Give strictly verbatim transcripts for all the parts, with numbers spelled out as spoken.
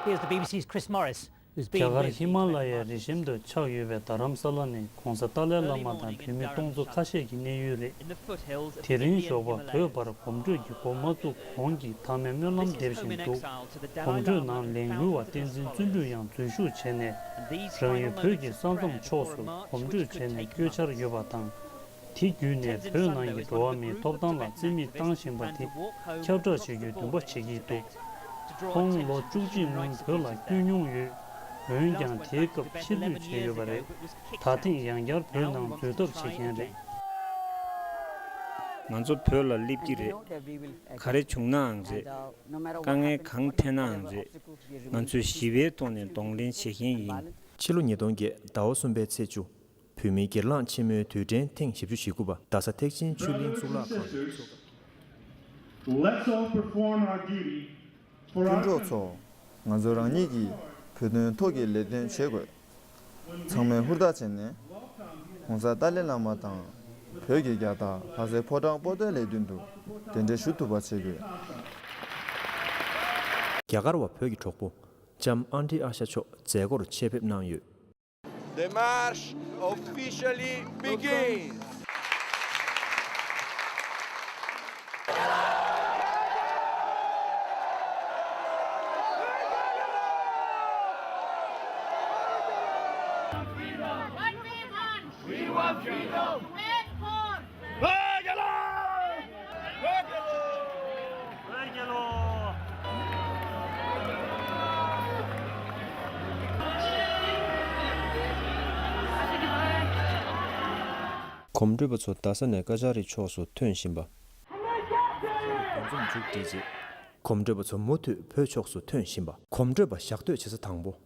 Here's the B B C's Chris Morris, who's been རྒྱ་གར་with ཧི་མ་ལ་ཡའི་རི་ཞིང་དུ་ཆགས་ཡོད་པའི་རྡ་རམ་ས་ལ་ནི་༧གོང་ས་ཏཱ་ལའི་བླ་མ་དང་བོད་མི་སྟོང་ཚོ་ཁ་ཤས་ཀྱི་གནས་ཡུལ་རེད། དེ་རིང་ཞོགས་པ་བོད་བར་གོམ་བགྲོད་ཀྱི་འགོ་མ་བཙུགས་གོང་གི་མཐའ་མའི་སྨོན་ལམ་འདེབས་བཞིན་འདུག་གོམ་བགྲོད་ནང་ལས་འགུལ་བ་བསྟན་འཛིན་བརྩོན་འགྲུས་ཡང་འཛུལ་ཞུགས་བྱས་ནས། རང་ཡུལ་བོད་ཀྱི་ས་མཚམས་ཕྱོགས་སུ་གོམ་བགྲོད་བྱས་ནས་བསྐྱོད་འཆར་ཡོད་པ་དང་། དེ་བརྒྱུད་ནས་བོད་ནང་གི་འགྲོ་བ་མིའི་ཐོབ་ཐང་ལ་རྩིས་མེད་བཏང་བཞིན་པ་དེ་ཁྱབ་བསྒྲགས་བྱེད་རྒྱུའི་འདུན་པ་བྱེད་ཀྱི་འདུག་ཁོང་ལོ་བཅུ་གཅིག་སྔོན་བོད་ལ་བསྐྱོད་མྱོང་ཡོད། འོན་ཀྱང་དེའི་སྐབས་ཕྱིར་འབུད་བྱས་ཡོད་པ་རེད། ད་ཐེངས་ཡང་བསྐྱར་བོད་ནང་འཛུལ་ཐབས་བྱེད་མཁན་རེད། ང་ཚོ་བོད་ལ་སླེབས་ཀྱི་རེད། ག་རེ་བྱུང་ནའང་རེད། དཀའ་ངལ་གང་འཕྲད་ནའང་རེད། ང་ཚོས་ཞི་བའི་ཐོག་ནས་གདོང་ལེན་བྱེད་མཁན་ཡིན། ཕྱི་ལོ་ཉིས་སྟོང་བརྒྱད་ཟླ་བ་གསུམ་པའི་ཚེས་བཅུ། བོད་མིའི་སྒེར་ལངས་ཆེན་མོའི་དུས་དྲན་ཐེངས་བཞི་བཅུ་ཞེ་དགུ་པ་རྡ་ས་ཐེག་ཆེན་ཆོས་གླིང་གཙུག་ལག་ཁང་དུ། Let's all perform our duty for our country. སྤུན་གྲོགས་ཚོ། ང་ཚོ་རང་ཉིད་ཀྱིས་བོད་དོན་ཐོག་གི་ལས་དོན་བྱེད་དགོས། ཚང་མས་ཧུར་ཐག་བྱས་ནས། ༸གོང་ས་ཏཱ་ལའི་བླ་མ་དང་། བོད་ཀྱི་རྒྱལ་དར་ལྷ་སའི་ཕོ་བྲང་པོ་ཏའི་ལས་དོན་དུ་གདན་འདྲེན་ཞུ་ཐུབ་པ་བྱེད་དགོས། རྒྱ་གར་བ་བོད་ཀྱི་གྲོགས་པོ་ལྕམ་ཨན་ཌི་ཨ་ཤ་མཆོག་མཛད་སྒོར་ཆེད་ཕེབས་གནང་ཡོད། Démarche officially begins. What we want? We want freedom. Wait for. གོམ་བགྲོད་པ་ཚོ་རྡ་ས་ནས་ཀ་ཅཱ་རི་ཕྱོགས་སུ་ཐོན་བཞིན་པ། འདུ་འཛོམས་མཇུག་བསྒྲིལ་རྗེས། གོམ་བགྲོད་པ་ཚོ་མུ་མཐུད་བོད་ཕྱོགས་སུ་ཐོན་བཞིན་པ། གོམ་བགྲོད་པ་ཞག་སྡོད་བྱེད་ས་དང་པོ།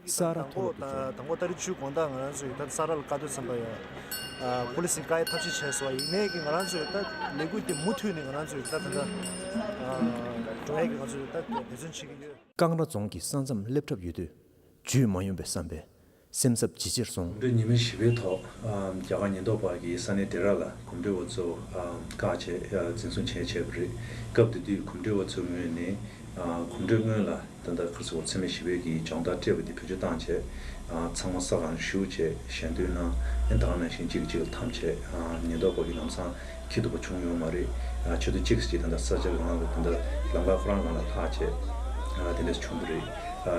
ས་རཱ་མཐོ་སློབ་ཏུ་བྱོན། དང་པོ་ཏ་རིག་ཆུ་དགོང་དག་ང་རང་ཚོས་ད་ས་རཱ་ལ་བཀའ་སྡོད་ཚན་པ་ཡ། པུ་ལི་སིང་བཀའ་ཡི་ཐབས་ཤེས་བྱས་སོང་བ་ཡིན་ནའི་གི་ང་རང་ཚོས་ད་ལས་འགུལ་དེ་མུ་མཐུད་ནས་ང་རང་ཚོས་ད་ད་ད་འགྲོ་ཡ་གི་ང་ཚོས་ད་འབད་བརྩོན་བྱེད་ཀྱི་ཡོད། ཀང་ར་རྫོང་གི་ས་མཚམས་སླེབས་གྲབས་ཡོད་དུས། འཇུས་མ་ཡོང་པའི་བསམ་པས་སེམས་འཚབ་ཇེ་ཆེར་སོང་། གོམ་བགྲོད་ཉི་མ་བཞི་པའི་ཐོག་རྒྱ་གར་ཉེན་རྟོག་པ་གིས་ས་གནས་ཌེ་ར་ལ་གོམ་བགྲོད་པ་ཚོ་བཀག་བྱས་འཛིན་བཟུང་བྱས་བྱས་པ་རེད། སྐབས་དེ་དུས་གོམ་བགྲོད་པ་ཚོའི་ངོས་ནས་གོམ་བགྲོད་སྔོན་ལ་ད་ལྟ་ཁ་སང་མཚན་མོ་བཞི་པའི་གི་སྦྱོང་བརྡར་སྤྲད་པ་དེ་བེད་སྤྱོད་བཏང་བྱས་ཚང་མ་ས་སྒང་བཞུགས་བྱས་ཞལ་འདོན་གནང་། ཨ་ནི་ད་ག་ནང་བཞིན་གཅིག་གིས་གཅིག་ལ་འཐམ་བྱས་ཉེན་རྟོག་པ་གིས་ལམ་སང་འཁྱེར་ཐུབ་པ་བྱུང་ཡོད་མ་རེད། ཆེད་དུ་གཅིག་གཅིག་ད་ལྟ་ས་ཆ་གང་ལ་ད་ལྟ་ལམ་ཁ་ཁོ་རང་སྒང་ལ་ལྷག་བྱས་དེ་འདྲ་བྱུང་བ་རེད།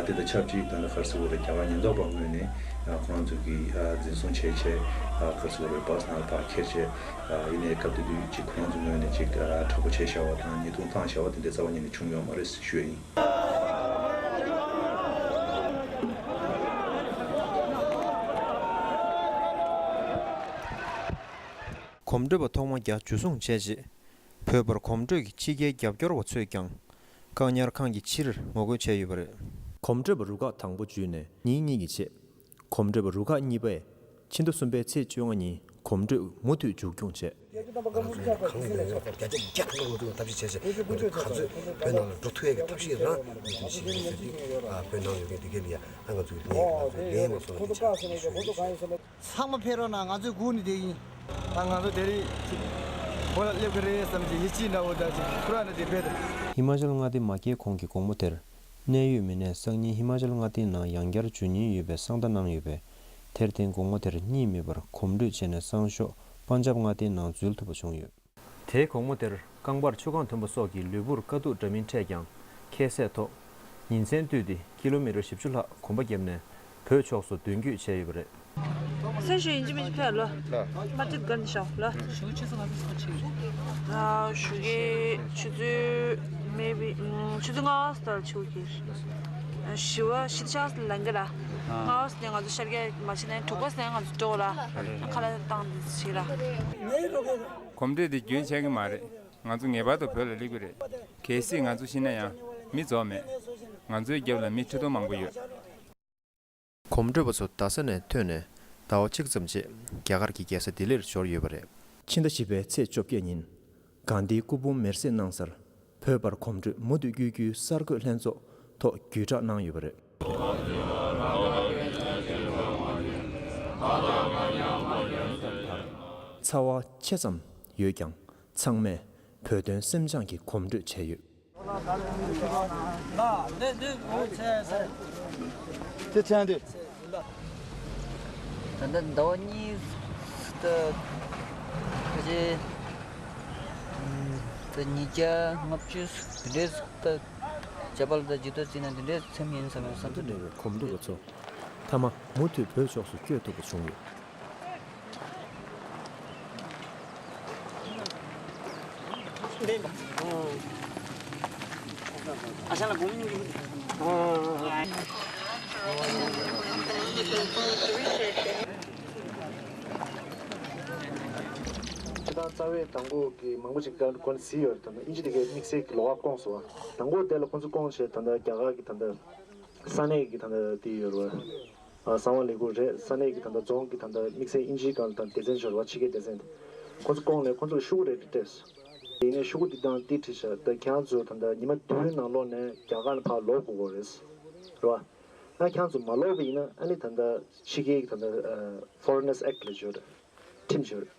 དེ་དང་ཆབས་ཅིག་ད་ལྟ་ག་རེ་ཟེར་དགོས་རེད། རྒྱ་གར་ཉེན་རྟོག་པ་ངོས་ནས་ཁོ་རང་ཚོ་གིས་འཛིན་བཟུང་བྱས་བྱས་ག་རེ་ཟེར་དགོས་རེད། བྷ་སི་ནང་ལ་ཕར་འཁྱེར་བྱས་ཡིན་ནའི་སྐབས་དེ་དུས་ཅིག་ཁོ་རང་ཚོ་ངོས་ནས་ཅིག་དྲག་པོ་བྱས་བཞག་པ་དང་ཉེས་རྡུང་བཏང་བཞག་པ་དེ་འདྲ་རྩ་བ་ཉིད་ནས་བྱུང་ཡོད་མ་རེད་ཞུ་ཡ་ཡིན། གོམ་བགྲོད་པ་ཐོག་མ་བརྒྱ་འཇུ་བཟུང་བྱས་རྗེས། བོད་བར་གོམ་བགྲོད་ཀྱི་ཕྱི་རྒྱལ་རྒྱབ་སྐྱོར་བ་ཚོས་ཀྱང་། བཀག་ཉར་ཁང་གི་ཕྱིར་ངོ་རྒོལ་བྱས་ཡོད་པ་རེད། གོམ་བགྲོད་པ་རུ་ཁག་དང་པོ་འཇུས་ནས་ཉིན་གཉིས་ཀྱི་རྗེས། གོམ་བགྲོད་པ་རུ་ཁག་གཉིས་པས་ཕྱི་ཟླ་གསུམ་པའི་ཚེས་བཅོ་ལྔ་ཉིན་གོམ་བགྲོད་མུ་མཐུད་མཇུག་སྐྱོང་བྱས། ང་ཚོས་གང་ལ་ཡང་བརྒྱ་ཆ་བརྒྱ་ཐམ་པ་ངོ་སྤྲོད་ཐབས་ཤེས་བྱས་བྱས་ང་ཚོས་ག་ཚོད་བོད་ནང་ལ་འགྲོ་ཐུབ་ཡས་ཀྱི་ཐབས་ཤེས་རང་ངོས་འཛིན་བྱེད་ཀྱི་ཡོད་ཟེར་དུས་བོད་ནང་ཡོད་མཁན་འདི་གས་ལ་ཡང་ང་ཚོས་ལན་ང་ཚོས་ལན་མ་སོང་བ་འདི་བྱ་ཟེར་ནས་ཞུ་རྒྱུ་ཞུ། ཚང་མ་ཕེབས་རོགས་གནང་། ང་ཚོས་སྒུག་ནས་བསྡད་ཡིན། ད་ང་ཚོ་དེ་རིང་ཅིག་བོད་ལ་སླེབས་ཀྱི་རེད་བསམ་གྱི་ཡིད་ཆེས་འདྲ་བོ་འདྲ་ཅིག་ཁུ་ར་ན་དེ་ཕེབས། ཧི་མ་ཅལ་མངའ་སྡེ་མ་སྐྱེས་གོང་གི་དགོང་མོ་དེར། གནད་ཡོད་མི་སྣས་སང་ཉིན་ཧི་མ་ཅལ་མངའ་སྡེའི་ནང་ཡང་བསྐྱར་འབྱོར་ཉེན་ཡོད་པའི་གསང་བརྡ་གནང་ཡོད་པས། དེར་བརྟེན་དགོང་མོ་དེར་གཉིད་མེད་པར་གོམ་བགྲོད་བྱས་ནས་སང་ཞོགས་པན་ཇབ་མངའ་སྡེའི་ནང་འཛུལ་ཐུབ་པ་བྱུང་ཡོད། དེའི་དགོང་མོ་དེར་རྐང་པར་ཆུ་ཁང་ཐོན་པ་སོགས་ཀྱི་ལུས་པོར་དཀའ་སྡུག་འདྲ་མིན་འཕྲད་ཀྱང་ཁྱད་བསད་ཐོག་ཉིན་མཚན་བསྟུད་དེ་ཀི་ལོ་མི་ཊར་བཞི་བཅུ་ལྷག་གོམ་པ་བརྒྱབ་ནས་བོད་ཕྱོགས་སུ་མདུན་སྐྱོད་བྱས་ཡོད་པ་རེད། སེམས་ཤུགས་ཡིན་གཅིག་མིན་གཅིག་ཕེབས་ལོ། མ་ཏིག་གན་ཤོག་ལོ། ཞུ་ཆུ་ཚོད་ང་ཚོ་ཚོ་ཆེ་ཡོད། ཞུ་གི་ཆུ་ཚོད་maybe ཆུ་ཚོད་ལྔ་ཙམ་ལ་ཆུ་གི་བཞི་པ་བཞི་ཆགས་ལ་ལང་གི་ར། ལྔ་པ་ནས་ང་ཚོ་ཤར་རྒྱག་མ་བྱས་ན་དྲུག་པ་ནས་ང་ཚོ་འགྲོ་ར། ཁ་ལག་བཏང་དེ་བྱེད་ར། གོམ་བགྲོད་འདི་རྒྱུན་ཆད་ཀྱི་མ་རེད། ང་ཚོ་ངེས་པར་དུ་བོད་ལ་སླེབས་ཀྱི་རེད། གལ་སྲིད་ང་ཚོ་ཤི་ན་ཡང་མི་རྫོགས་མེད། ང་ཚོའི་རྒྱབ་ལ་མི་ཁྲི་སྟོང་མང་པོ་ཡོད། གོམ་བགྲོད་པ་ཚོ་རྡ་ས་ནས་ཐོན་ནས་ཟླ་བ་གཅིག་ཙམ་རྗེས་རྒྱ་གར་གྱི་རྒྱལ་ས་ལྡི་ལིར་འབྱོར་ཡོད་པ་རེད། ཕྱི་ཟླ་བཞི་པའི་ཚེས་བཅོ་བརྒྱད་ཉིན་གྷན་དྷིའི་སྐུ་ཕུང་མེར་སྲེག་གནང་སར་བོད་བར་གོམ་བགྲོད་མུ་མཐུད་བསྐྱོད་རྒྱུའི་གསར་འགོད་ལྷན་ཚོགས་ཐོག་བརྒྱུད་བསྒྲགས་གནང་ཡོད་པ་རེད། ཚ་བ་ཆེ་ཙམ་ཡོད་ཀྱང་ཚང་མས་བོད་དོན་སེམས་བྱང་གི་གོམ་བགྲོད་བྱས་ཡོད། དེ་ཚན་དེ། ད་ལྟ་ཟླ་བ་གཉིས་ད་ཕལ་ཆེར་ད་ཉིས་བརྒྱ་ལྔ་བཅུ་དེ་འདྲའི་ད་བྱ་བ་ལ་ད་ཇུས་གཏོགས་བརྩིས་ན་དེ་འདྲའི་ཚད་ཡིན་བསམ་ཡང་བསམ་ཚུལ་འདྲ་བའི་གོམ་བགྲོད་པ་ཚོ་མཐའ་མ་མུ་མཐུད་བོད་ཕྱོགས་སུ་བསྐྱོད་ཐུབ་པ་བྱུང་ཡོད། ཁྱེད་དང་རྩ་བའི་དང་པོ་གི་མང་པོ་ཞིག་ཀ་ཀོན་གཟིགས་ཡོད་རེད། ད་ལྟ་དབྱིན་ཇི་དེ་གའི་དམིགས་བསལ་གྱི་ལོགས་ཀ་བསྐོངས་སོང་བ། དང་པོ་དེ་ལ་ཁོང་ཚོ་བསྐོངས་བྱས་ད་ལྟ་རྒྱ་གར་གྱི་ད་ལྟ་ས་གནས་ཀྱི་ད་ལྟ་དེ་ཡོད་རེད་བ། གསང་བ་ལས་ཁུངས་རེད། ས་གནས་ཀྱི་ད་ལྟ་རྫོང་གི་ད་ལྟ་དམིགས་བསལ་དབྱིན་ཇིའི་སྒང་ལ་ད་སྡེ་ཚན་ཤོར་བ་ཕྱི་རྒྱལ་སྡེ་ཚན་དེ་ཁོང་ཚོ་བསྐོངས་ནས་ཁོང་ཚོ་ལ་ཤོག་གུ་རེ་རེ་སྤྲད་སོང་། དེ་ནས་ཤོག་གུ་འདི་དང་འདི་བྲིས་ཤག་ད་ཁྱེད་རང་ཚོ་ད་ལྟ་ཉི་མ་བདུན་ནང་ལོགས་ནས་རྒྱ་གར་ནས་ཕར་ལོག་དགོས་ཀྱི་རེད། རེད་བ། ཨ་ཁྱེད་རང་ཚོ་མ་ལོག་པ་ཡིན་ན་ཨ་ནི་ད་ལྟ་ཕྱི་རྒྱལ་གྱི་ད་ལྟ་Foreigners Act ལབ་ཡོད་རེད། ཁྲིམས་ཡོད་རེད།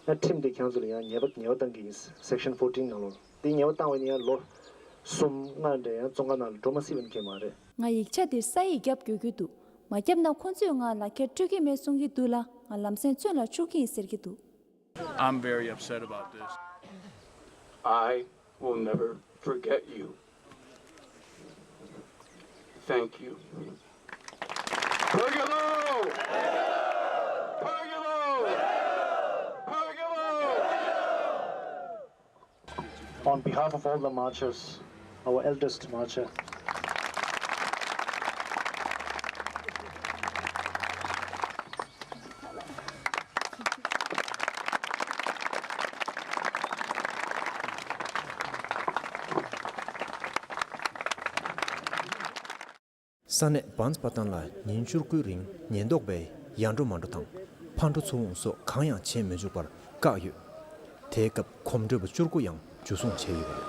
ཨ་ཁྲིམས་དེ་ཁྱེད་རང་ཚོ་ལ་ཡང་ཉེས་པ་ཉེས་པ་བཏང་གི་ཡིན། Section fourteen ནང་ལོགས་དེ་ཉེས་པ་བཏང་བ་ཡིན་ན་ཡང་ལོ་གསུམ་ལྔ་འདྲ་ཡང་བཙོན་ཁང་ནང་ལ་འགྲོ་མ་སྲིད་པ་ནི་ཁེལ་མ་རེད། ང་ཡིག་ཆ་འདིར་ས་ཡིག་བརྒྱབ་དགོས་ཀྱི་འདུག་མ་བརྒྱབ་ན་ཁོ་ཚོས་ང་ལག་ཁྱེར་སྤྲོད་ཀྱི་མེད་གསུང་གི་འདུག་ལ། ང་ལམ་སེང་བཙོན་ལ་འཇུག་གི་ཡིན་ཟེར་གྱི་འདུག I'm very upset about this. I will never forget you. Thank you. Pagelo! Pagelo! Pagelo! On behalf of all the marchers, our eldest marcher. ས་གནས་བཱན་སི་པ་ཏན་ལ་ཉིན་བཅུ་དགུའི་རིང་ཉེན་རྟོག་པས་ཡར་འགྲོ་མར་འགྲོ་དང་ཕར་འགྲོ་ཚུར་འོང་སོགས་གང་ཡང་བྱེད་མི་འཇུག་པར་བཀག་ཡོད། དེའི་སྐབས་གོམ་བགྲོད་པ་བཅུ་དགུ་ཡང་འཇུ་བཟུང་བྱས་ཡོད་པ་རེད།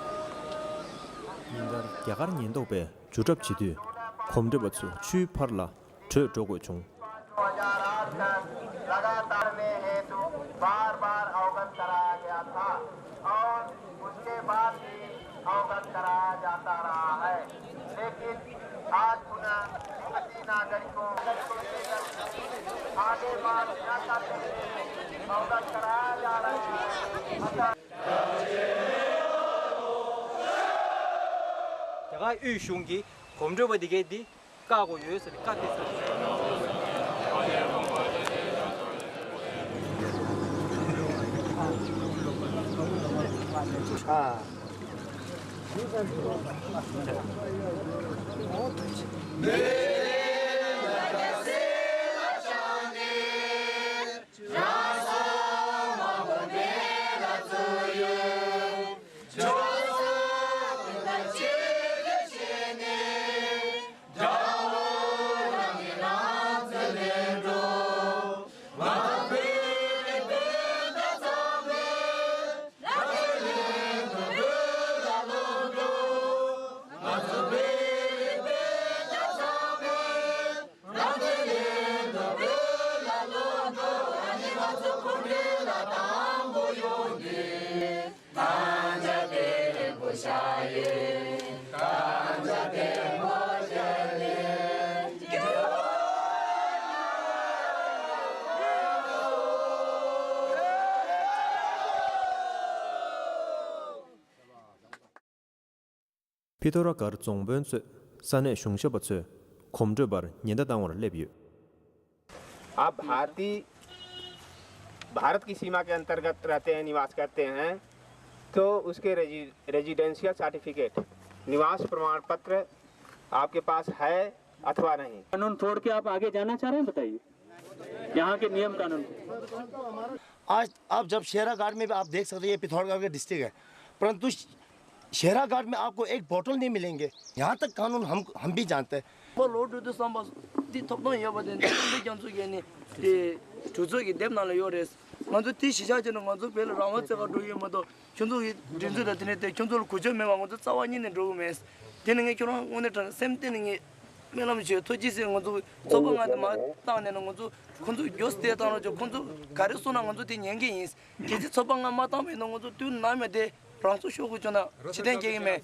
ཉིན་ལྟར་རྒྱ་གར་ཉེན་རྟོག་པས་འཇུ་གྲབས་བྱེད་དུས་གོམ་བགྲོད་པ་ཚོ་ཆུའི་ཕར་ལ་བྲོས་འགྲོ་དགོས་བྱུང་། लगातार में हेतु बार बार अवगत कराया गया था और उसके बाद भी अवगत कराया जाता रहा है, लेकिन आज पुनः भारतीय नागरिकों आगे बात न करते हुए अवगत कराया जा रहा है। རྒྱ་གར་དབུས་གཞུང་གིས་གོམ་བགྲོད་པ་འདི་གའི་འདི་བཀག་དགོས་ཡོད་ཟེར་ནས་བཀག་སྟེ་ཟེར། ཕི་ཐོ་ར་གར་རྫོང་དཔོན་གཙོས་ས་གནས་གཞུང་ཞབས་པ་ཚོས་གོམ་བགྲོད་པར་ཉེན་བརྡ་བཏང་བར་སླེབས་ཡོད། आप भारतीय, भारत की सीमा के अंतर्गत रहते हैं, निवास करते हैं, तो उसके रेजि-, रेजिडेंशियल सर्टिफिकेट, निवास प्रमाण पत्र आपके पास है अथवा नहीं? कानून छोड़ के आप आगे जाना चाह रहे हैं, बताइए, यहाँ के नियम कानून। आज आप जब शेरा घाट में भी आप देख सकते हैं, ये पिथौरागढ़ का डिस्ट्रिक्ट है, परंतु शेरा घाट में आपको एक बोतल नहीं मिलेंगे। यहाँ तक कानून हम, हम भी जानते हैं। པ་ལོ་འགྲོ་དུས་བསམ་པ་འདི་ཐོབ་ཐང་ཡོད་པ་དེ་འདི་རྒྱ་མཚོ་རྒྱལ་ནི་དེ་གྲོས་ཚོགས་ཀྱི་དེབ་ནང་ལ་ཡོད་རེད། ང་ཚོ་དེ་གཞི་བཞག་བྱས་ན་ང་ཚོ་བོད་ལ་རང་དབང་བཙལ་ག་འགྲོ་ཡོད་མ་གཏོགས་ཁྱོད་ཚོ་གི་སྒྲིག་འཛུགས་དང་དེ་ནས་དེ་ཁྱོད་ཚོ་ལ་གུས་ཞབས་མེད་པ་ང་ཚོ་རྩ་བ་ཉིད་ནས་འགྲོ་གི་མེད། དེ་ནི་ངས་ཁྱོད་རང་དངོས་གནས་དྲང་སེམས་གཏིང་ནས་ངས་སྨོན་ལམ་ཞུ། ཐུགས་རྗེ་ཆེ། ང་ཚོ་ཚོགས་པ་ལྔ་དེ་མ་བཏང་ནས་ན་ང་ཚོ་ཁོང་ཚོ་མགྱོགས་སུ་དེ་བཏང་རོགས་བྱོས། ཁོང་ཚོ་ག་རེ་གསུངས་ན་ང་ཚོ་དེ་ཉན་གི་ཡིན། གལ་སྲིད་ཚོགས་པ་ལྔ་མ་བཏང་བས་ན་ང་ཚོ་དུས་ནམ་ཡང་དེ་རང་སྲོག་ཤོར་དགོས་བྱུང་ན་ཕྱི་ཐན་རྒྱག་གི་མེད།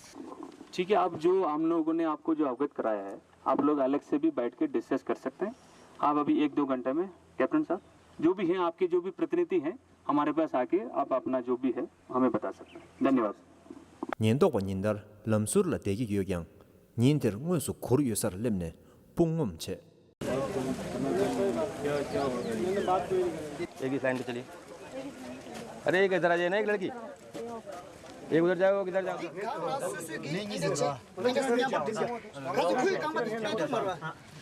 ठीक है, अब जो हम लोगों ने आपको जो अवगत कराया है, आप लोग अलग से भी बैठ के डिस्कस कर सकते हैं। आप अभी एक दो घंटे में, कैप्टन साहब, जो भी हैं, आपके जो भी प्रतिनिधि हैं, हमारे पास आके आप अपना जो भी है, हमें बता सकते हैं। धन्यवाद। ཉེན་རྟོག་པ་ཉིན་ལྟར་ལམ་ཟུར་ལ་བསྡད་ཀྱི་ཡོད་ཀྱང་། ཉིན་དེར་དངོས་སུ་གུར་ཡོད་སར་སླེབས་ནས་དཔུང་ངོམ་བྱས། एक ही लाइन पे चलिए। अरे, एक इधर आ जाए ना, एक लड़की। एक उधर जाओ, एक इधर जाओ।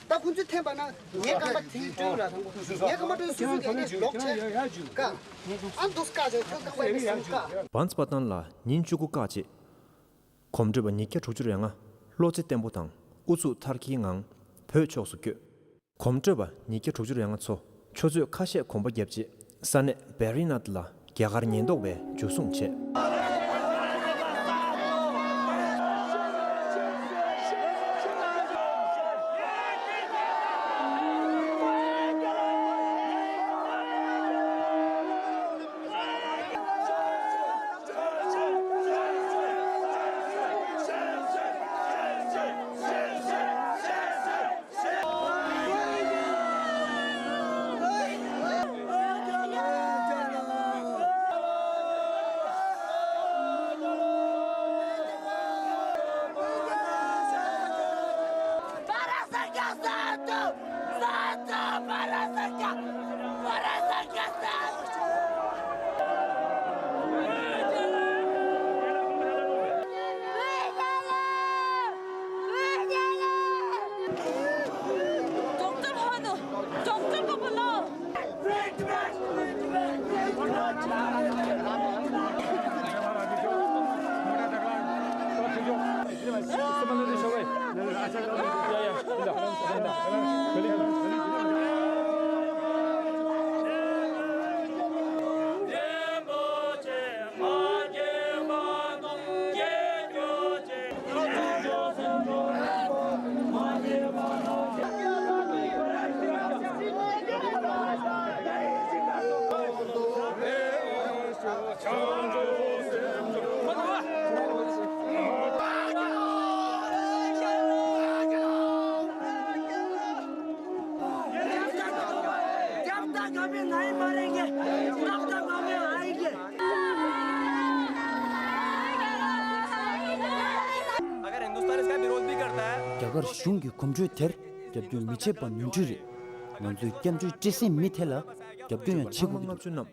ད་ཁོང་ཚོས་འཐེན་པ་ན་ངའི་རྐང་པ་དེ་བཀྲུས་ལ་ངའི་རྐང་པ་དེ་སོ་སོ་གིས་ལོག་བྱས་ཀ། ཨ་འདུག་བཀག་བྱས་ཁྱོད་རྐང་པ་ཡིན་ཟེར་བཀག་བན་སྤ་ཏན་ལ་ཉིན་བཅུ་དགུ་བཀག་རྗེས། གོམ་བགྲོད་པ་ཉིས་བརྒྱ་དྲུག་ཅུ་རེ་ལྔ་བློ་རྩེ་བརྟན་པོ་དང་ཨུ་ཚུགས་མཐར་འཁྱོལ་ངང་བོད་ཕྱོགས་སུ་བསྐྱོད། གོམ་བགྲོད་པ་ཉིས་བརྒྱ་དྲུག་ཅུ་རེ་ལྔ་ཚོ་ཆུ་ཚོད་ཁ་ཤས་གོམ་པ་བརྒྱབ་རྗེས་ས་གནས་བེ་རི་ནཱཐ་ལ་རྒྱ་གར་ཉེན་རྟོག་པས་འཇུ་བཟུང་བྱས། अगर हिंदुस्तान इसका विरोध भी करता है। རྒྱ་གར་གཞུང་གི་གོམ་བགྲོད་དེར་རྒྱབ་སྐྱོར་མི་བྱེད་པ་ནོར་འཁྲུལ་རེད། ང་ཚོས་སྐྱབས་བཅོལ་སྤྲད་སའི་མི་དེ་ལ་རྒྱབ་སྐྱོར་ཡང་བྱེད་དགོས་ཀྱི་འདུག་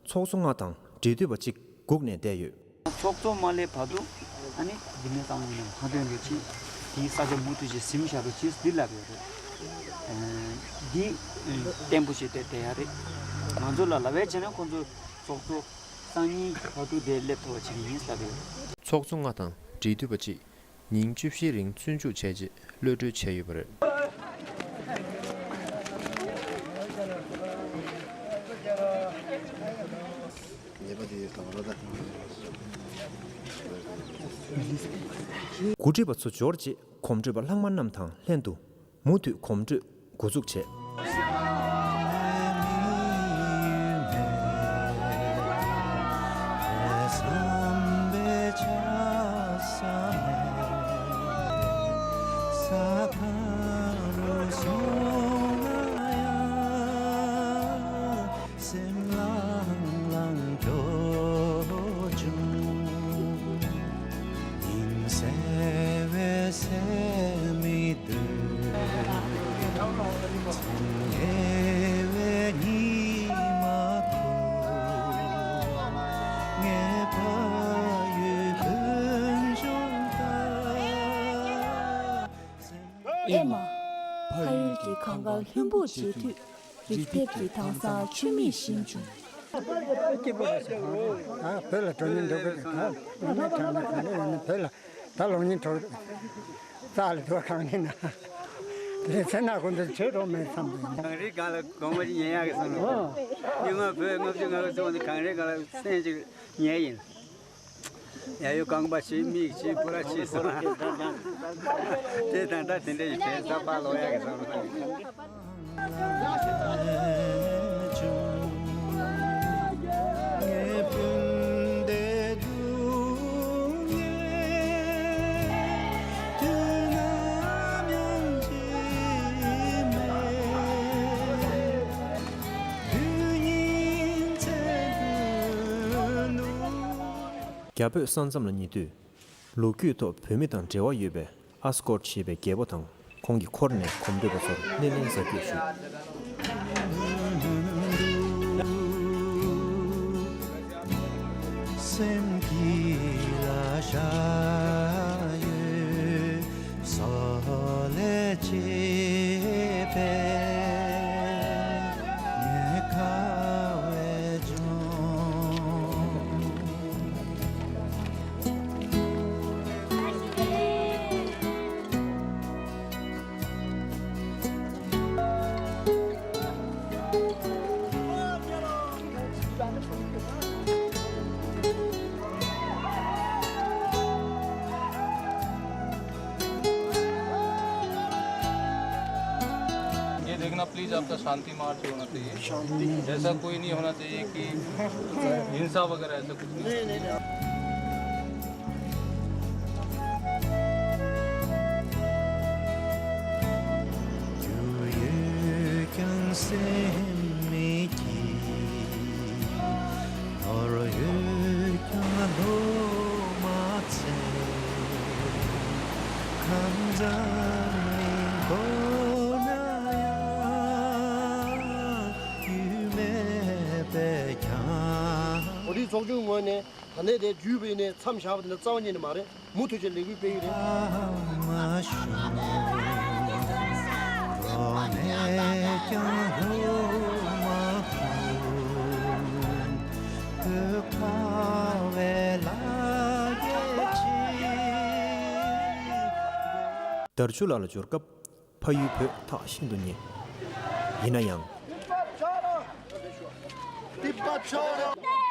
ཚོགས་གཙོ་ལྔ་དང་འབྲེལ་མཐུད་པ་གཅིག་སྒུག་ནས་བསྡད་ཡོད། ཚོགས་གཙོ་མ་སླེབས་བར་དུ་ཨ་ནི་འདི་ནས་བཏང་བ་ཡིན་ན་མཐའ་དོན་རེད་ཅེས། དེའི་ས་ཆ་མུ་མཐུད་ཅིག་ཟིན་བཞག་རོགས་ཅེས་འདི་ལབ་ཡོད་རེད། ཨ་འདི་བརྟན་པོ་ཞིག་བསྡད་བསྡད་ཡ་རེད། ང་ཚོ་ལ་ལབ་ཡ་བྱས་ན་ཁོང་ཚོ་ཚོགས་གཙོ་སང་ཉིན་བར་དུ་དེ་སླེབས་ཐུབ་པ་བྱེད་ཀྱི་ཡིན་ལབ་ཡོད། ཚོགས་གཙོ་ལྔ་དང་འབྲེལ་མཐུད་པ་གཅིག་ཉིན་བཅུ་བཞིའི་རིང་བཙོན་འཇུག་བྱས་རྗེས་གློད་གྲོལ་བྱས་ཡོད་པ་རེད། འགོ་ཁྲིད་པ་ཚོ་འབྱོར་རྗེས་གོམ་བགྲོད་པ་ལྷག་མ་རྣམས་དང་ལྷན་དུ་མུ་མཐུད་གོམ་བགྲོད་འགོ་འཛུགས་བྱས། སེམས་ལྷང་ལྷང་སྐྱོ་བྱུང་། ཉིན་གསལ་བའི་སེམས་མི་སྡུག་ཚོང་ཉེ་བའི་ཉི་མ་ཁུ། ངའི་ཕ་ཡུལ་ཀུན་འབྱུང་ལྟར། ཨེ་མ། ཕ་ཡུལ་གྱི་གངས་དཀར་ལྷུན་པོར་མཇལ་དུས། རིག་ལྡེབས་ཀྱི་དྭངས་གཙང་ཆུ་མིག་བཞིན་བྱུང་། ཨ་བོད་ལ་འགྲོ་སྙིང་འདོད་ཀྱི་རེད། ད་ལོ་ཉིན་གྲངས་ལ་ག་རེ་ཡོད་ན་བོད་ལ་ད་ལོ་ཉིན་གྲངས་རྩ་ལ་འདུག་གང་ནས་ན། དེ་ཚེ་ན་ཁོང་ཚོ་བྱེད་རོགས་མེད་བསམ་གྱི། གངས་རིའི་སྒང་ལ་དགོང་མོ་ཅིག་ཉལ་ཡག་གི་བསམ་བློ། ཨོ། ཉི་མ་བོད་ལྔ་བཅུ་ང་དགུ་ཚོགས་ནས་གངས་རིའི་སྒང་ལ་སེམས་ཅིག་ཉལ་ཡིན། ཡ་ཡོ་རྐང་པ་ཕྱིས་མིག་ཕྱིས་པུ་ར་ཕྱིས་སོང་། དེ་དང་ད་དེ་འདྲ་ཡི་དྲན་ས་པ་ལོ་ཡ་གི་སོང་། རྒྱ་བོད་ས་མཚམས་ལ་ཉེ་དུས། ལོ་རྒྱུས་ཐོག་བོད་མི་དང་འབྲེལ་བ་ཡོད་པའི་ཨ་སི་ཀོར་ཞེས་པའི་རྒྱལ་པོ་དང་ཁོང་གི་འཁོར་ནས་གོམ་བགྲོད་པ་ཚོར་སྣེ་ལེན་ཟབ་རྒྱས་ཞུས། སེམས་ཀྱི་ལ་ཤ་ཡོད། སོ་ལས་བྱེད་པའི་ཉེ་ཁ་བའི་ལྗོངས། ये देखना प्लीज, आपका शांति मार्च होना चाहिए। शांति। ऐसा कोई नहीं होना चाहिए कि हिंसा वगैरह, ऐसा कुछ नहीं। नहीं, नहीं, नहीं। ནོར་ཡོད་ཀྱང་བློ་མ་ཚད། གང་ཙམ་མི་མདོར་ན་ཡང་རྒྱུས་མེད་པས་ཀྱང་། བོད་རིགས་ཚོགས་ཆུང་ངོས་ནས་ད་ནས་དེ་བརྒྱུད་པའི་ནས་མཚམས་བཞག་པ་དེ་འདྲ་རྩ་བ་ཉིད་ནས་མ་རེད། མུ་མཐུད་ཀྱི་ལས་འགུལ་སྤེལ་གྱི་རེད། དར་ཆུ་ལ་ལ་འབྱོར་སྐབས། ཕ་ཡུལ་བོད་ཐག་ཤིན་ཏུ་ཉེ། ཡིན་ན་ཡང་། ང་ཚོ་སྤྱི་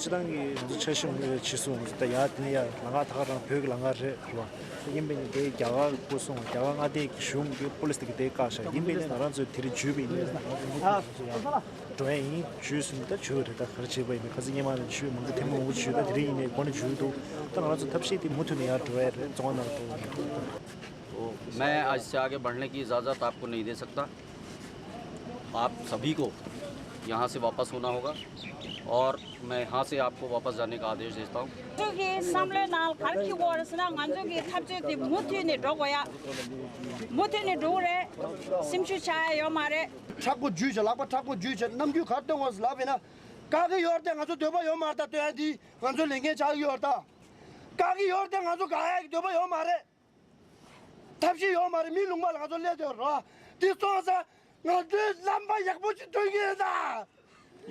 བཏང་གི་ང་ཚོ་འཆར་གཞི་ཡོད་ཕྱི་སོང་ད་ཡ་དེ་ནས་ཡ་ལམ་ཁ་ད་ག་རང་བོད་ཀྱི་ལམ་ཁ་རེད་རེད་བ། ཡིན་པས་ནི་དེ་རྒྱ་གར་སྐོར་སོང་རྒྱ་གར་མངའ་སྡེ་གི་གཞུང་གི་པོ་ལི་སི་དེ་གི་དེ་བཀག་ཤག་ཡིན་པས་ནི་ང་རང་ཚོས་དེ་རིང་བརྒྱུད་པ་ཡིན་ནས་ང་ཚོ་ཡིན། འགྲོ་ཡ་ཡིན། ཇུས་སུ་ད་ཇུས་རེད། ད་ག་རེ་བྱེད་པ་ཡིན་ནའི་ཁ་སང་སྔོན་མ་ནས་ཇུས་མང་པོ་ཐེངས་མང་པོ་ཇུས་ད་དེ་རིང་ཡིན་ནའི་འགོ་ནས་ཇུས་འདུག་ད་ང་ཚོ་ཐབས་ཤེས་དེ་མུ་མཐུད་ནས་ཡར་འགྲོ་ཡ་རེད། བཙོན་ཁང་ནང་འགྲོ་ཡ་རེད། तो मैं आज से आगे बढ़ने की इजाज़त आपको नहीं दे सकता। आप सभी को यहाँ से वापस होना होगा और मैं यहाँ से आपको वापस जाने का आदेश देता हूँ। ང་ཚོ་གི་བསམ་བློའི་ནང་ག་རེ་འཁྱེར་དགོས་རེད་ཟེར་ན། ང་ཚོ་གི་འཐབ་རྩོད་དེ་མུ་མཐུད་ནས་འགྲོ་དགོས་ཡ། མུ་མཐུད་ནས་འགྲོ་གི་རེད། སེམས་ཤུགས་ཆག་ཡ་ཡོད་མ་རེད། མཁྲེགས་པོ་འཇུས་བྱས། ལག་པ་མཁྲེགས་པོ་འཇུས་བྱས། རྣམ་འགྱུར་ག་རེ་སྟོན་དགོས་ཟེར་ལབ་པ་ཡིན་ན། དཀའ་གི་ཡོད་རེད་དེ། ང་ཚོ་འདོད་པ་ཡོད་མ་རེད་ད། སྟོན་ཡ་འདི་ང་ཚོ་ལས་འགན་ཆགས་ཀྱི་ཡོད་རེད་ད། དཀའ་གི་ཡོད་རེད་དེ། ང་ཚོ་དགའ་ཡ་གི་འདོད་པ་ཡོད་མ་རེད། ཐབས་ཤེས་ཡོད་མ་རེད། མི་ལུང་པ་ལ་ང་ཚོ་སླེབས་བསྡད་ཡོད་རེད། འདི་སོང་ཙང་ང་ཚོས་རྣམ་པ་ཡག་པོ་ཞིག་སྟོན་གྱི་ཡིན་ད།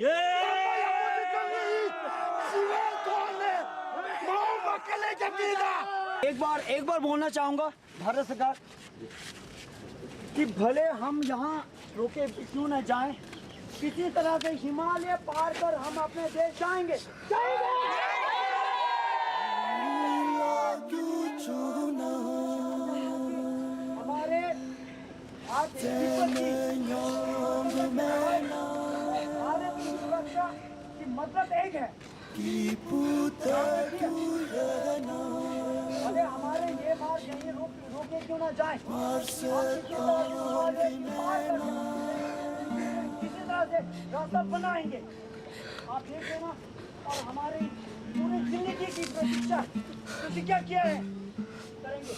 ཡེ། རྣམ་པ་ཡག་པོ་ཞིག་སྟོན་གྱི་ཡིན། ཞི་བའི་ཐོག་ནས་མ་འོངས་པ་དཀའ་ལས་རྒྱག་གི་ཡིན་ད། एक बार, एक बार बोलना चाहूंगा, भारत सरकार, कि भले हम यहाँ रोके क्यों न जाएं, किसी तरह से हिमालय पार कर हम अपने देश जाएंगे। हमारे आज भारत की सुरक्षा की मतलब एक है। भले हमारे ये मार्ग यहीं रोक, रोके क्यों ना जाए, हम किसी तरह से हिमालय पार कर, किसी तरह से रास्ता बनाएंगे। आप देख लेना। और हमारी पूरी जिंदगी की प्रतीक्षा, प्रतिज्ञा किया है, करेंगे।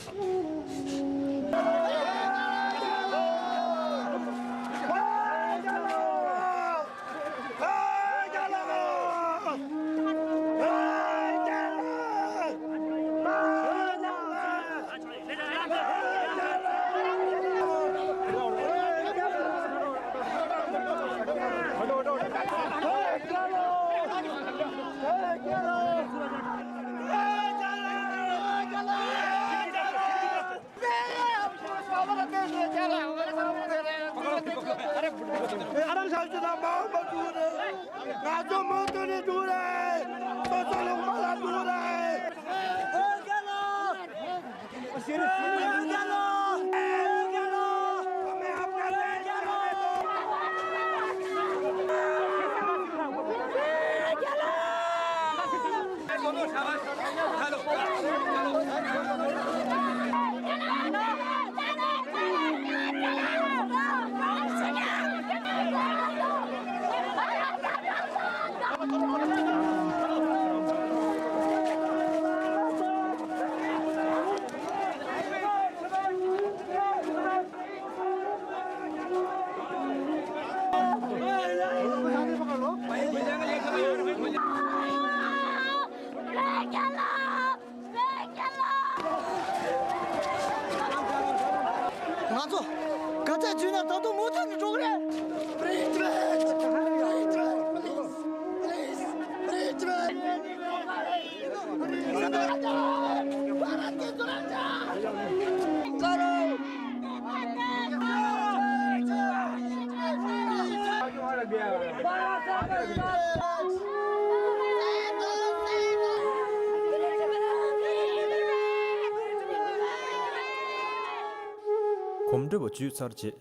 ང་ཚོ་ག་ཚད་འཇུས་ན་ད་དུང་མུ་མཐུད་ནས་འགྲོ་གི་རེད། Free Tibet! Free Tibet! Please! Free Tibet! Free Tibet! གོམ་བགྲོད་པ་འཇུས་ཚར་རྗེས།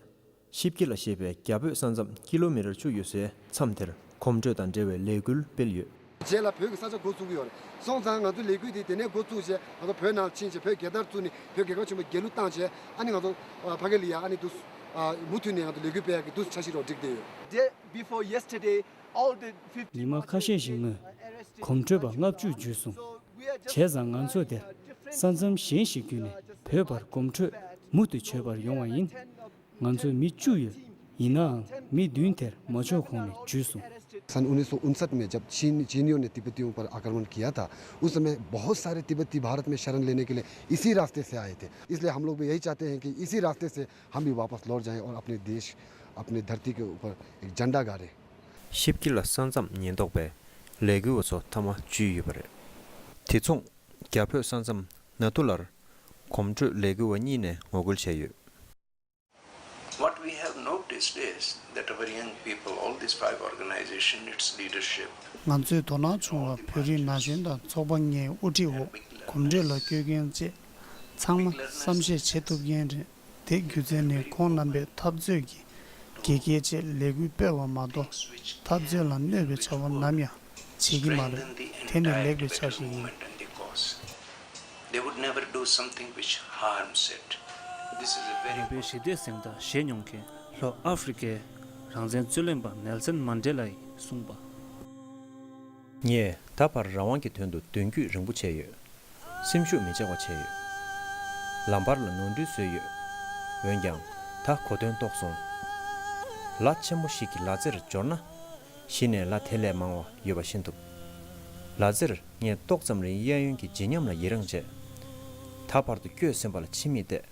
ཤིབ་ཀི་ལ་ཞེས་པའི་རྒྱ་བོད་ས་མཚམས་ཀི་ལོ་མི་ཊར་བཅུ་ཡོད་སའི་མཚམས་དེར་གོམ་བགྲོད་དང་འབྲེལ་བའི་ལས་འགུལ་སྤེལ་ཡོད། རྗེས་ལ་བོད་ཀྱི་ས་ཆ་འགོ་བཙུགས་ཀྱི་ཡོད་རེད། སོང་ཙང་ང་ཚོའི་ལས་འགུལ་དེ་དེ་ནས་འགོ་བཙུགས་བྱས། ང་ཚོ་བོད་ནང་ཕྱིན་བྱས། བོད་རྒྱལ་དར་བཙུགས་ནས། བོད་རྒྱལ་ཁབ་ཆེན་པོ་རྒྱལ་གླུ་བཏང་བྱས། ཨ་ནི་ང་ཚོ་ཨ་ཕ་གི་ལ་ཡ་ཨ་ནི་འདུག་ཨ་མུ་མཐུད་ནས་ང་ཚོ་ལས་འགུལ་སྤེལ་ཡག་གི་འདུག་འཆར་གཞི་རོགས་སྒྲིག་བསྡད་ཡོད། Day before yesterday, all the fifty ཉི་མ་ཁ་ཤས་ཤིག་སྔོན་གོམ་བགྲོད་པ་ལྔ་བཅུ་འཇུས་སོང་། བྱས་ཙང་ང་ཚོ་དེར་ས་མཚམས་གཞན་ཞིག་བརྒྱུད་ནས་བོད་བར་གོམ་བགྲོད་མུ་མཐུད་བྱེད་པར་ཡོང་བ་ཡིན། ང་ཚོ་མི་བཅུ་ཡོད། ཡིན་ནའང་མི་བདུན་དེར་མ་འཇོག་གོང་ནས་འཇུས་སོང་། सन उन्नीस सौ उनसठ में जब चीन, चीनियों ने तिब्बतियों पर आक्रमण किया था, उस समय बहुत सारे तिब्बती भारत में शरण लेने के लिए इसी रास्ते से आए थे। इसलिए हम लोग भी यही चाहते हैं कि इसी रास्ते से हम भी वापस लौट जाएं और अपने देश, अपने धरती के ऊपर एक झंडा गाड़ें। ཤིབ་ཀི་ལ་ས་མཚམས་ཉེན་རྟོག་པས་ལས་འགུལ་བ་ཚོ་མཐའ་མ་འཇུས་ཡོད་པ་རེད། དེ་མཚུངས། རྒྱ་བོད་ས་མཚམས་ནཱ་ཐུ་ལར་གོམ་བགྲོད་ལས་འགུལ་བ་གཉིས་ནས་ངོ་རྒོལ་བྱས་ཡོད། What we have noticed is that our young people, all these five organization, its leadership, ང་ཚོས་དོ་སྣང་བྱུང་བ། བོད་རིགས་ན་གཞོན་དང་ཚོགས་པ་ལྔའི་དབུ་ཁྲིད་འོག་གོམ་བགྲོད་ལ་བསྐྱོད་མཁན་བཅས་ཚང་མ་བསམ་ཤེས་བྱེད་ཐུབ་མཁན་རེད། དེ་རྒྱུ་མཚན་ནི་ཁོང་རྣམ་པས་འཐབ་རྩོད་ཀྱི་དགེ་རྒན་བཅས་ལས་འགུལ་སྤེལ་བ་མ་གཏོགས། འཐབ་རྩོད་ལ་གནོད་པའི་བྱ་བ་ནམ་ཡང་བྱེད་ཀྱི་མ་རེད། དེ་ནི་ལེགས་པའི་ཆ་ཞིག་ཡིན། They would never do something which harms it. This is a very ནོ་བེལ་ཞི་བདེའི་གཟེངས་རྟགས་བཞེས་མྱོང་མཁན་ལྷོ་ཨ་ཧྥེ་རི་ཀའི་རང་བཙན་རྩོད་ལེན་པ་ནེལ་སན་མན་ཌེ་ལ་ཡིས་གསུངས་པ། ངས་ད་བར་རང་དབང་གི་དོན་དུ་མདུན་སྐྱོད་རིང་པོ་བྱས་ཡོད། སེམས་ཤུགས་མི་ཆག་པ་བྱས་ཡོད། ལམ་བར་ལ་ནོར་འཁྲུལ་བཟོས་ཡོད། འོན་ཀྱང་ད་གོ་དོན་རྟོགས་སོང་། ལ་ཆེན་མོ་ཞིག་གི་ལ་རྩེར་འབྱོར་ན། གཞི་ནས་ལ་དེ་ལས་མང་བ་ཡོད་པ་ཤེས་ཐུབ། ལ་རྩེར་ངས་ཏོག་ཙམ་རིང་གཡས་གཡོན་གྱི་བརྗིད་ཉམས་ལ་ཡི་རངས་བྱས། ད་བར་དུ་སྐྱོད་ཟིན་པ་ལ་ཕྱི་མིག་བལྟས།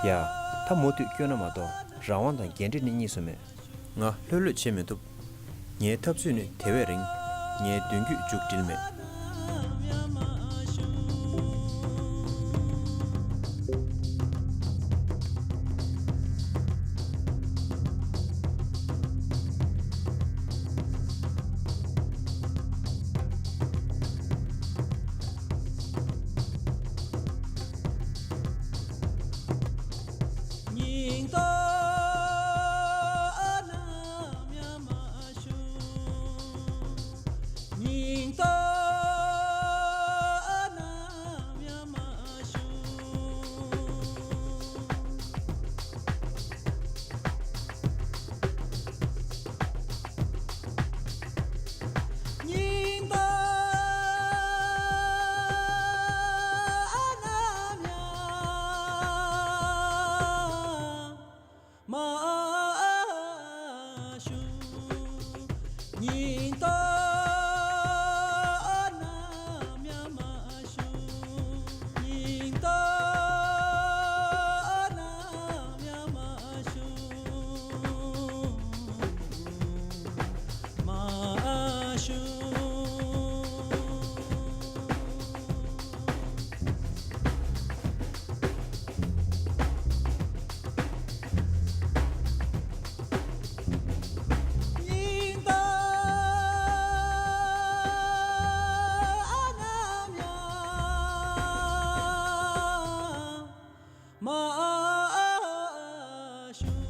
ཡ། ད་མུ་མཐུད་སྐྱོད་ན་མ་གཏོགས་རང་དབང་དང་འགན་འཁྲི་ནི་གཉིས་སུ་མེད། ང་ལྷོད་ལྷོད་བྱེད་མི་ཐུབ། ངའི་འཐབ་རྩོད་ནི་དེ་བས་རིང་། ངའི་མདུན་སྐྱོད་མཇུག་སྒྲིལ་མེད། སྙིང་སྟོབས་ནམ་ཡང་མ་ཞུམ། སྙིང་སྟོབས་ནམ་ཡང་མ་ཞུམ། སྙིང་སྟོབས་ནམ་ཡང་མ་ཞུམ། སྙིང་སྟོབས་ནམ་ཡང་མ་ཞུམ། སྙིང་སྟོབས་ནམ་ཡང་མ་ཞུམ། མ་ཞུམ། སྙིང་སྟོབས་ནམ་ཡང་མ་ཞུམ།